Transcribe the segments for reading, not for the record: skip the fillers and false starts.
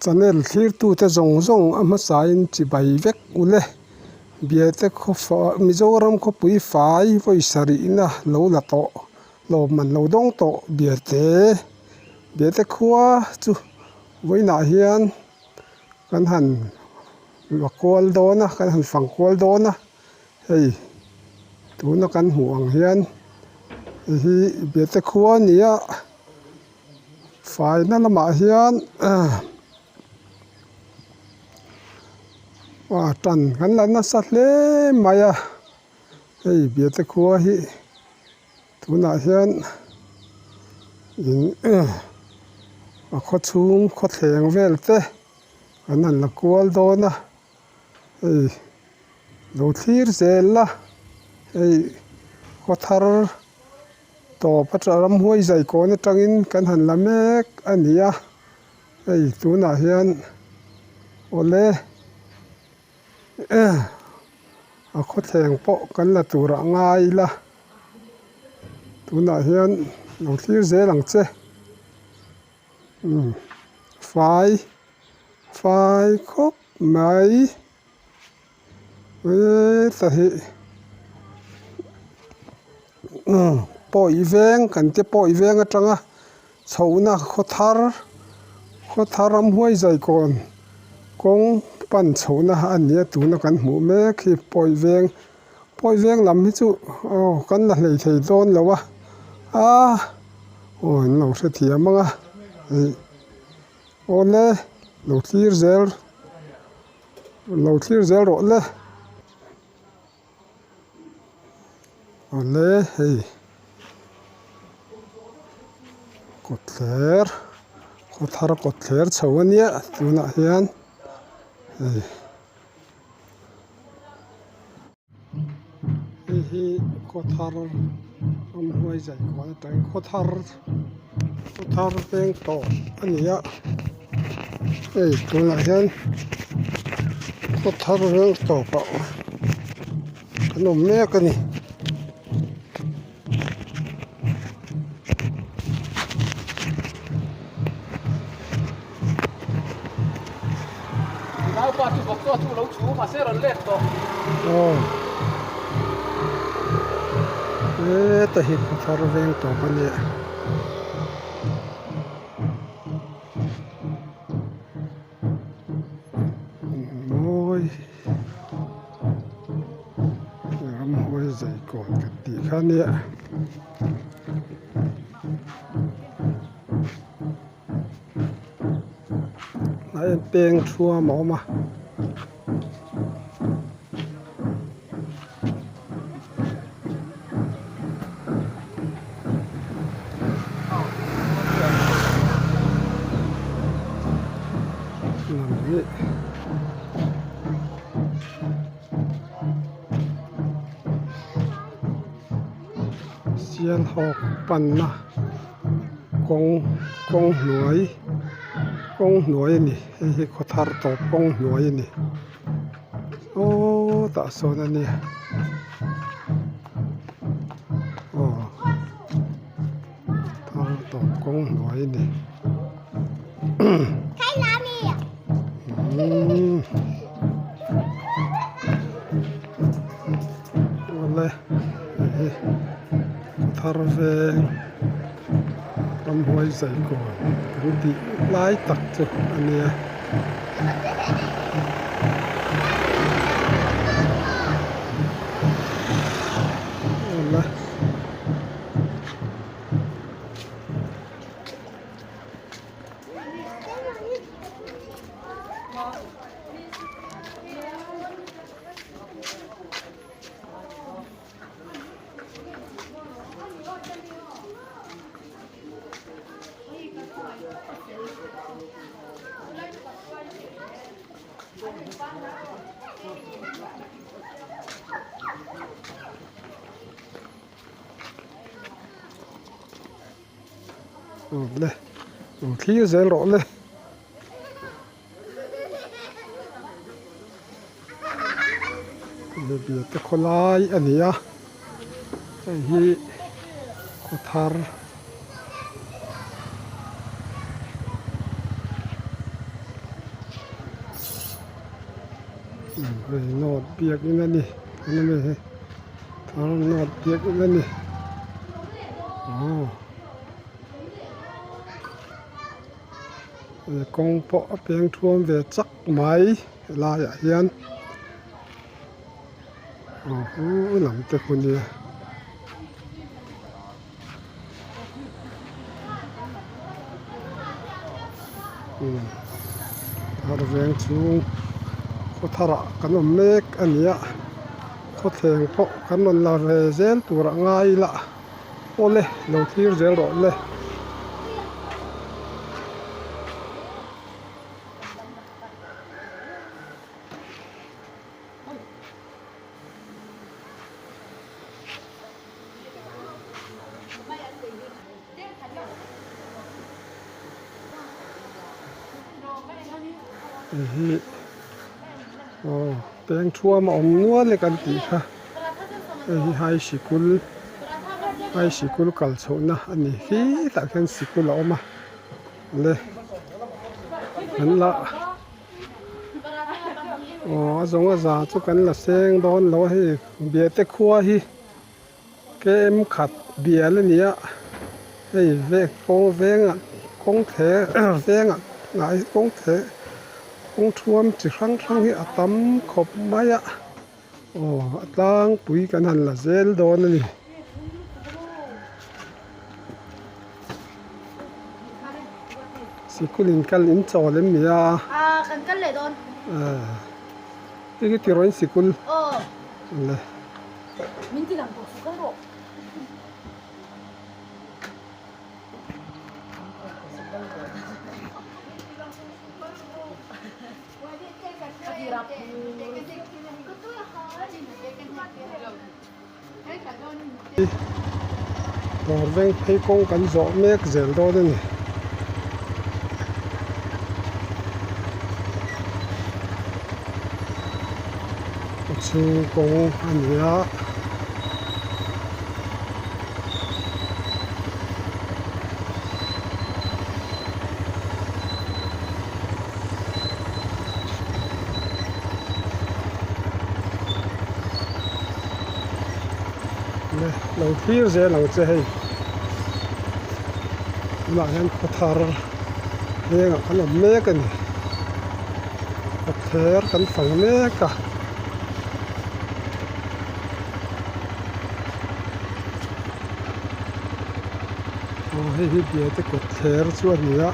Channel thlirtute zawng zawng a hmasain chibai vek ule. Biate khawfa Mizoram khawpui fai vawi sarihna lo la tawh lawmman lo dawng tawh Biate Biate khua chu vawiinah hian kan han la kual dawn a kan han fang kual dawn a hei tuna kan hmuh ang hian hei hi Biate khua a ni a faina lamah hian ah tan kan la nasa hle mai a hei Biate khua hi tunah hian in a khaw chhung khaw thleng vel te an han la kual dawn a hei lo thlir zel la hei khaw thar tawp atang ramhuai zai kawn atangin kan han la mek a ni a hei tunah hian awle a khawthleng pawh kan la tur ah ngai ila tunah hian lo thlir zel ang che fai fai khawp mai heta hi pawi veng kan ti pawi veng atanga chhohna khaw thar khaw thar ramhuai zaikawn kawng pan chhohna a ni a tuna kan hmuh mek hi pawi veng pawi veng lam hi chu aw kan la hlei thei dawn lo a ah aw an lo hrethiam ang a ih awle lo thlir zel lo thlir zel rawh le. Awle hei kawtthler khaw thar kawtthler chho a nia tunah hian hei hei hi khaw thar ramhuai zai kual atangin khaw thar khaw thar veng tawp a ni a hei tunah hian khaw thar veng tawpah. Kan awm mek a ni. Naupa chu bawk chu lo chhu mahse rawn let tawh. Aw. Heta hi khaw thar veng tawp a nia. Mawi. Ramhuai zai kawn ka tih kha nia a en peng thuam a awm a. Sialhawk panna kawng kawng hnuai kawng hnuai a ni hei hi khaw thar tawp kawng hnuai a ni aw tah sawn a nia aw thar tawp kawng hnuai a ni. Awle hei hi thar veng ramhuai zaikawn kan tih lai tak chu a nia. Awle. Awle lo thlir zel rawh le. Biate khawlai a ni a hei hi khaw thar. Hei note biakin a ni tuna mi hi thar note biakin a ni aw kawng pawh a peng thuam ve chak mai helaiah hian aw hu lam te khu nia. Thar veng chhung khaw tharah kan awm mek a ni a khawthleng pawh kan rawn la ve zel tur a ngai ila awle lo thlir zel rawh le. Hei hi aw peng thuam a awm nual e kan tih kha hei hi high sikul high sikul kal chhohna a ni khitah khian sikul a awm a le an la. Aw a zawng a za chu kan la seng dawn lo a hei biate khua hi km khat bial a ni a hei veng kawng vengah kawng the vengah hnai kawng the kawng thuam chi hrang hrang hi a tam khawp mai a aw a tlangpui kan han la zel dawn a ni. Sikul in kal in chawl em ni a? Ah kan kal leh dawn. Ah hei hi tiraw in sikul? Aw. Le. Min ti lang tawh su kal rawh. Dawr veng phei kawng kan zawh mek zel dawn a ni. Chhung kawng a ni a. Le lo thlir zel ang che hei tunah hian khaw thar vengah kan awm mek a ni khaw thler kan fang mek a. Aw hei hi biate kawt thler chu a ni a.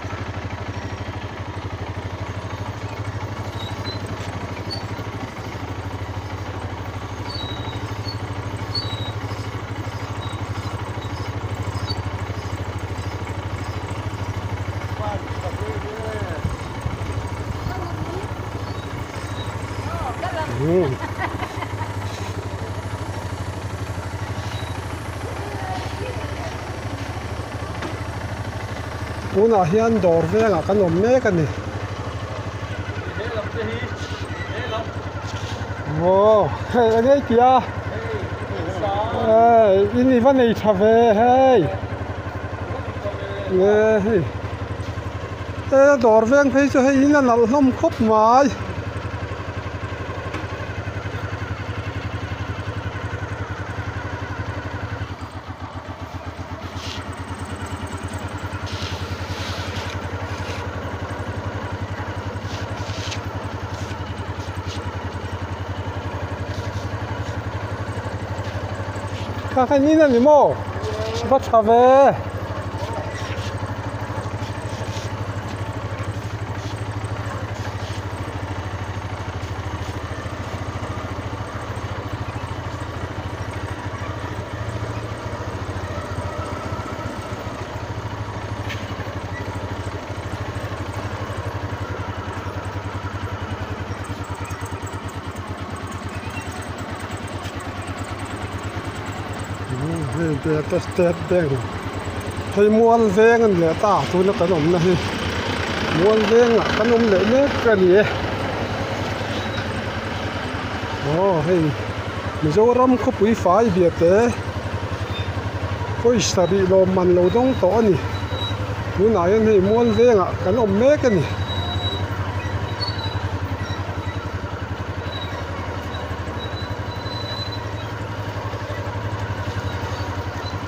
Tunah hian dawr vengah kan awm mek a ni. Aw hei eng ei tih a hei in i va nei tha ve hei nge hei he dawr veng phei chu hei in a nalh hlawm khawp mai. Kha kha in a ni maw va tha ve. Hei Biate State Bank hei mual veng a ni leh ta tuna kan awmna hi mual vengah kan awm leh mek a ni e aw hei. Mizoram khawpui fai biate pawisa rih lawm man lo dawng tawh a ni tunah hian hei mual vengah kan awm mek a ni.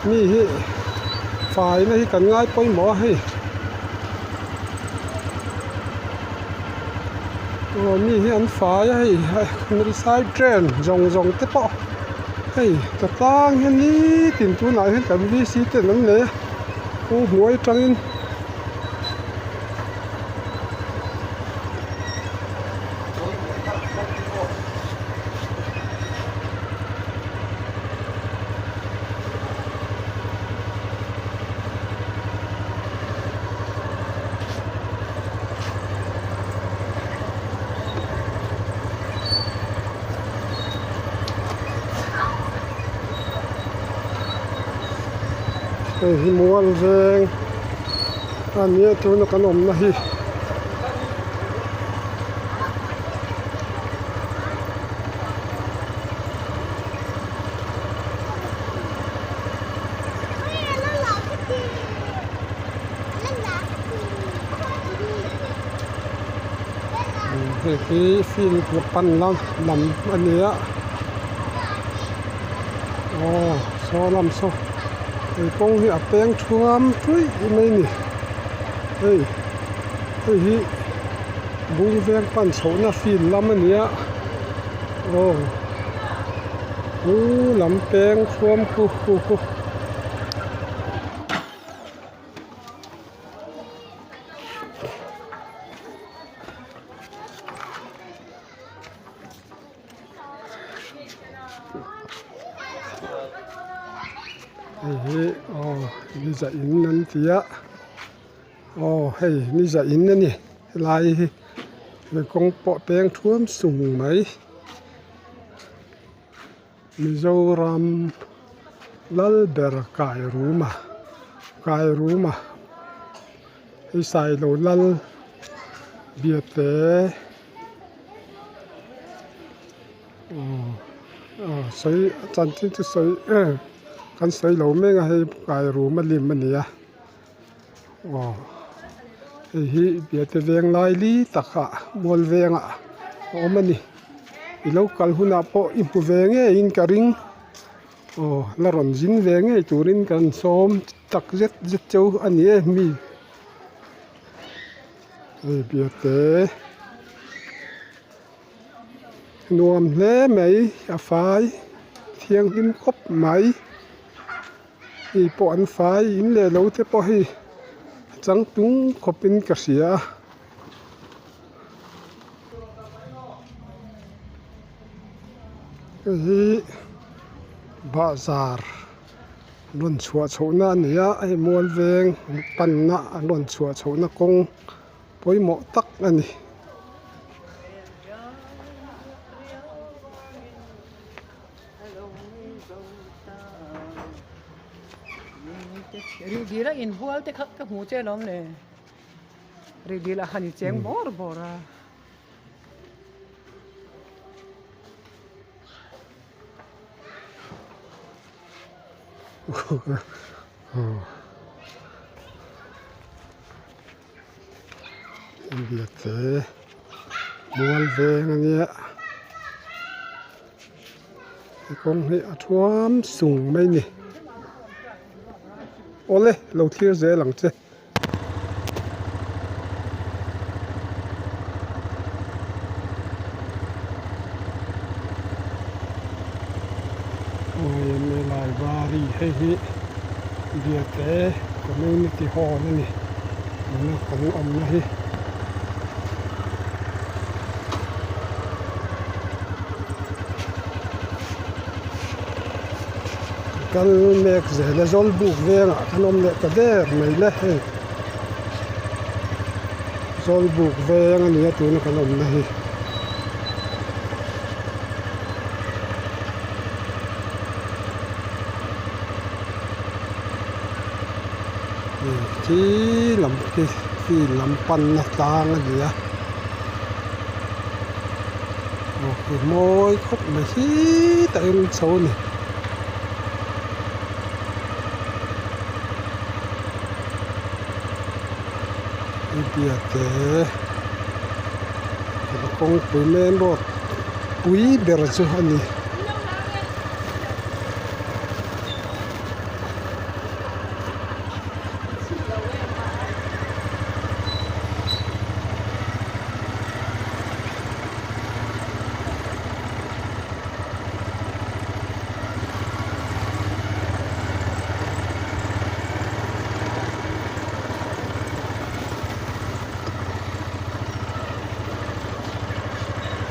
Mi hi faina hi kan ngai pawimawh a hei aw mi hi an fai a hei side drain zawng zawng te pawh hei ta tlang hian nitin tunah hian kan v c ten an nei a kawng hnuai atangin. Hei hi mual veng a nia tuna kan awmna hi. Hei hi field pan lam a ni a aw saw lam saw hei kawng hi a peng thuam thuih mai a ni hei hei hi bung veng pan chhohna field lam a ni a aw chu lam peng thuam khu khu khu. Hei hi aw ni za in an ti a aw hei ni za in a ni helai hi kawng pawh peng thuam sung mai. Mizoram Lalber Kairuma Kairuma hei Sailo Lal Biate aw sawi chanchin chu sawi kan sawi lo mek a hei Kairuma lim a ni a aw hei hi Biate veng lai li takah mual vengah a awm a ni. I lo kal hunah pawh i hmu ve ngeiin ka ring aw la rawn zin ve ngei turin kan sawm tak zet zet cheu a ni e mi hei biate nuam hle mai a fai thianghlim khawp mai hei pawh an fai in leh lo te pawh hei a changtlung khawpin ka hria a. Hei hi bahzar rawn chhuah chhohna a ni a hei mual veng panna an rawn chhuah chhohna kawng pawimawh tak a ni. Rih dil a han i cheng bawr bawr a. Biate mual veng a nia he kawng hi a thuam sung mai a ni awle lo thlir zel ang che. Yma library hei hi Biate community hall a ni tuna kan awmna hi. Kal mek zel a Zawlbuk vengah kan awm leh ta der mai le hei Zawlbuk veng a nia tuna kan awmna hi. Khi lam khi khi lam panna tlang a ni a aw khi mawi khawp mai hi tah hian chho a ni. Biate kawngpui main road pui ber chu a ni.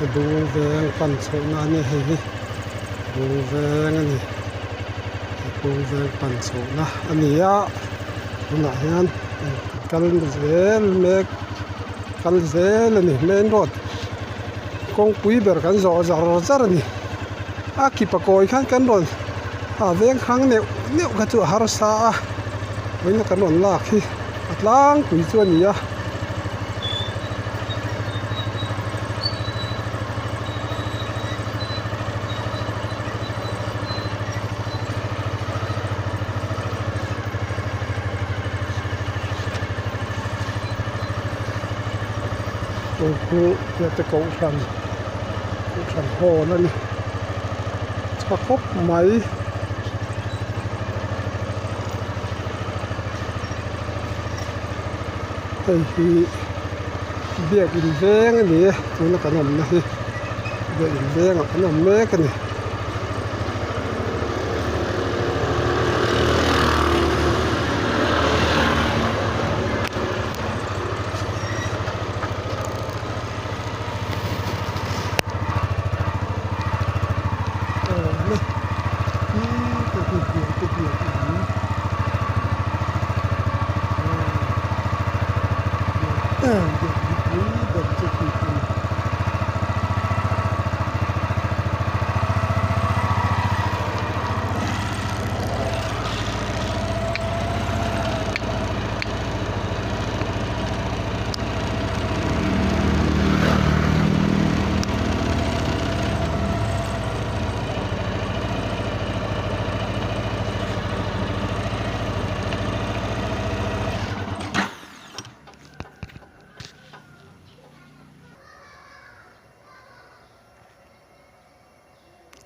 Bung veng pan chhoh na ania hei hi bung veng a ni bung veng pan chhoh na a ni a tunah hian kal zel mek kal zel a ni main road kawngpui ber kan zawh zar zar a ni a kipa kawi khan kan rawn a veng hrang neuh neuh kha chu a harsa a vawiin kan rawn lak hi a tlangpui chu a ni a. Khu te kohhran kohhran hall a ni tha khawp mai. Hei hi biakin veng a ni e tuna kan awmna hi biakin vengah kan awm mek a ni.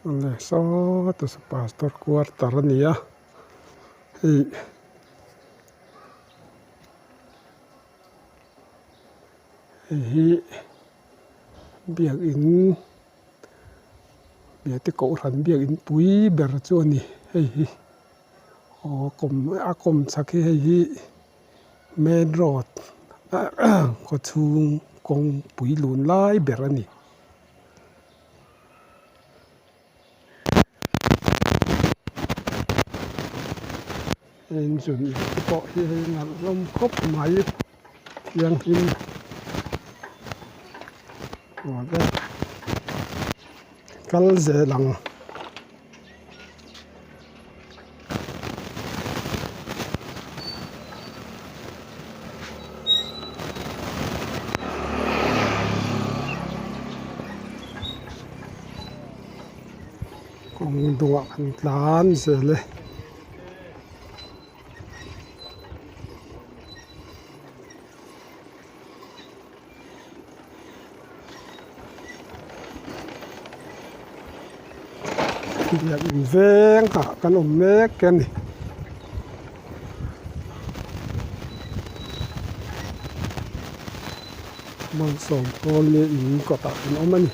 Awle sawta saw pastor quarter a ni a hei. Hei hi biakin biate kohhran biakin pui ber chu a ni hei hi aw kawm a kawm chhak hi hei hi main road khawchhung kawngpui lun lai ber a ni. Engine te pawh hi hei nalh hlawm khawp mai thianghlim awle kal zel ang. Kawng dungah kan tlan zel e. Biakin veng ah kan awm mek a ni. Malsawm pawl ni in kawtah kan awm a ni.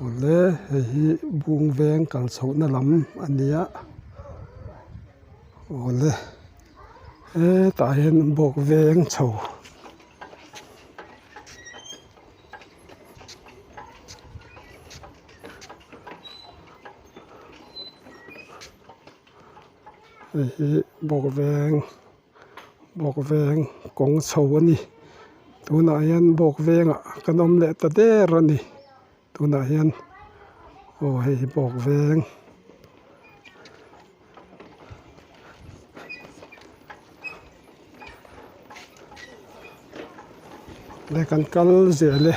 Awle hei hi bung veng kal chhohna lam a ni a awle hetah hian bawk veng chho. Hei hi bawk veng bawk veng kawng chho a ni tunah hian bawk vengah kan awm leh ta der a ni tunah hian aw hei hi bawk veng. Le kan kal zel e.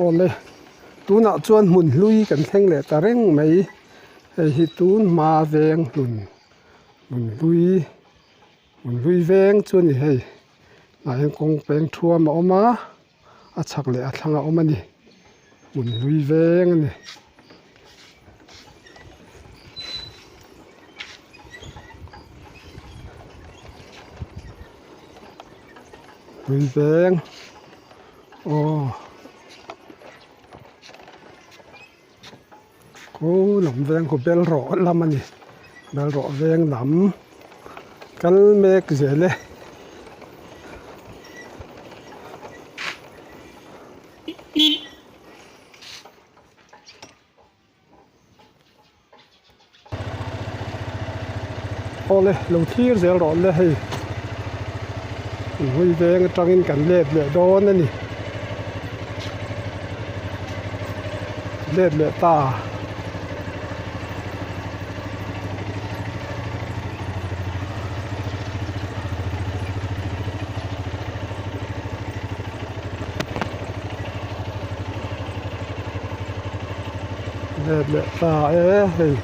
Awle tunah chuan hmun hlui kan thleng leh ta reng mai hei hi tun hma veng hlun hmun hlui hmun hlui veng chu a ni hei. Hnah hian kawng peng thuam a awm a a chhak leh a thlang a awm a ni hmun hlui veng a ni. Hlui veng aw. Khu lam veng khu bel rawh lam a ni bel rawh veng lam kal mek zel e. Awle lo thlir zel rawh le hei hlui veng atangin kan let leh dawn a ni let leh ta. Let leh ta e hei.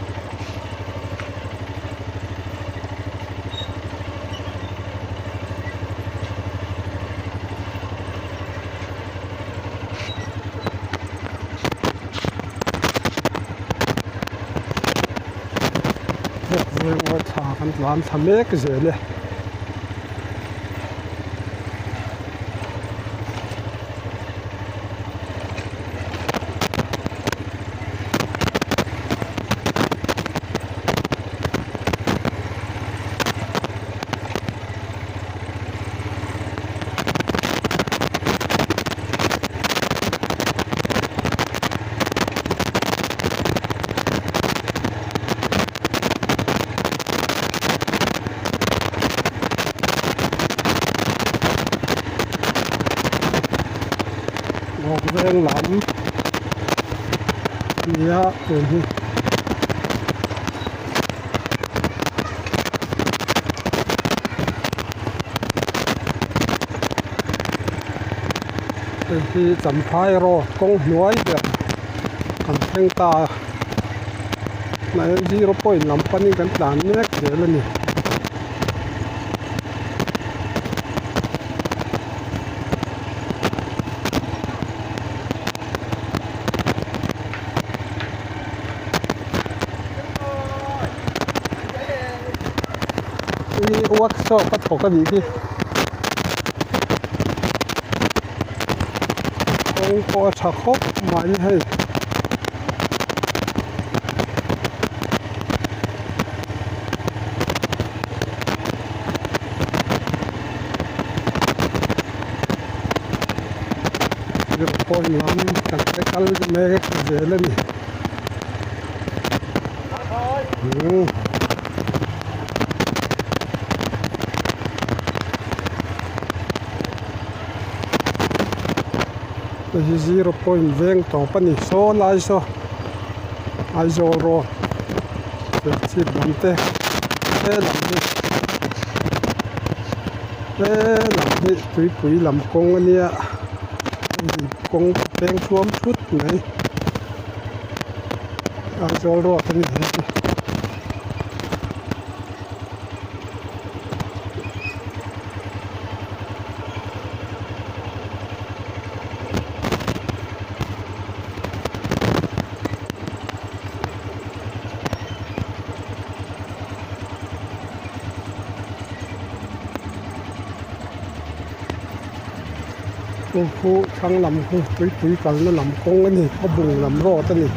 Thla kan tlan thla mek zel e. Vawk veng lam nia tun hi. Hei hi Champhai road kawng hnuai ber kan thleng ta a tunah hian zero point lam panin kan tlan mek zel a ni. Hi workshop a thawk a nih hi kawng pawh a tha khawp mai hei. Point lam kan te kal mek zel a ni. Hei hi zero point veng tawp a ni saw lai saw Aizawl road Serchhip lam te he lam hi he lam hi tuipui lam kawng a nia hei kawng peng thuam thut mai Aizawl road a ni hei hi. Chu khu thlang lam khu tuipui kalna lam kawng a ni a bung lam road a ni.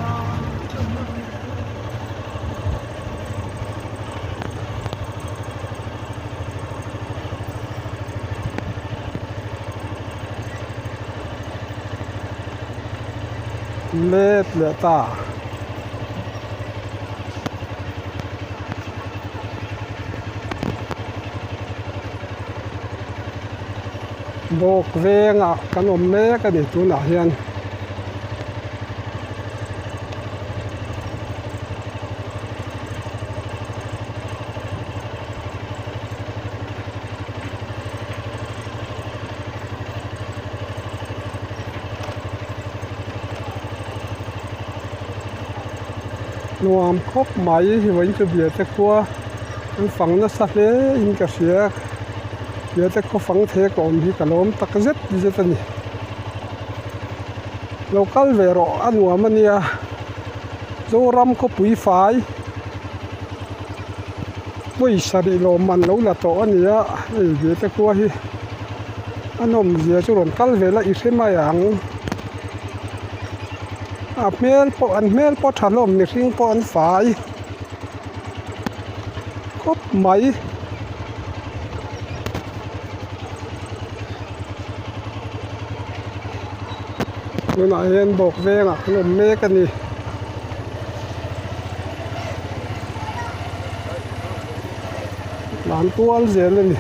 Let leh ta. Bawk vengah kan awm mek a ni tunah hian. Nuam khawp mai vawiin chu biate khua an fang nasa hle in ka hria. Biate khaw fang thei a ka awm hi ka lawm tak zet zet a ni. Lo kal ve rawh a nuam a nia Zoram khawpui fai pawisa rih lawm man lo la tawh a ni a hei Biate khua hi a nawmzia chu rawn kal ve la i hre mai ang a hmel pawh an hmel pawh tha hlawm mihring pawh an fai. Khawp mai. Tunah hian bawk vengah kan awm mek a ni. Tlan kual zel a ni.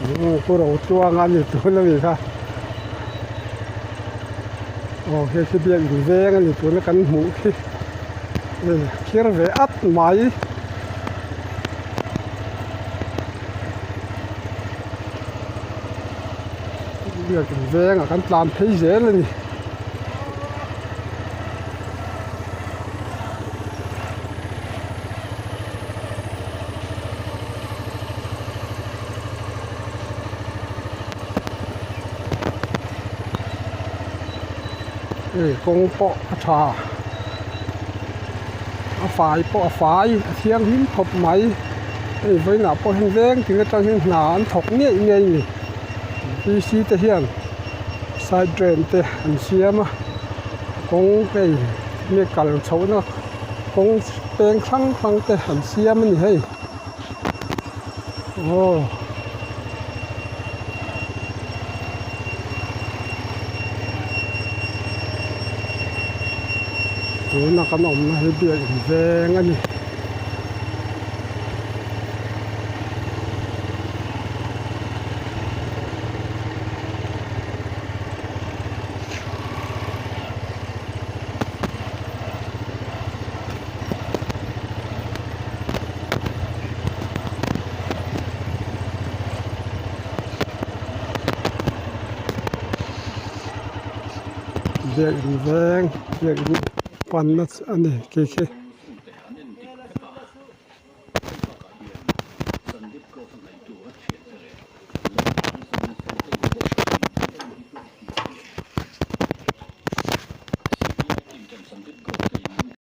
Umm pu Rotluanga a ni tun a ni kha. Aw hei khi biak in veng a ni tuna kan hmuh khi hei phir ve at mai. Biak in vengah kan tlan phei zel a ni. Hei kawng pawh a tha a fai pawh a fai a thianghlim khawp mai hei vawiinah pawh hian veng tin atang hian hna an thawk ngei ngei a ni p c te hian side drain te an siam a kawng hei mi kal chhohna kawng peng hrang hrang te an siam a ni hei. Aw. Tuna kan awmna hi biak in veng a ni. Biak in veng biak in panna a ni khi khi.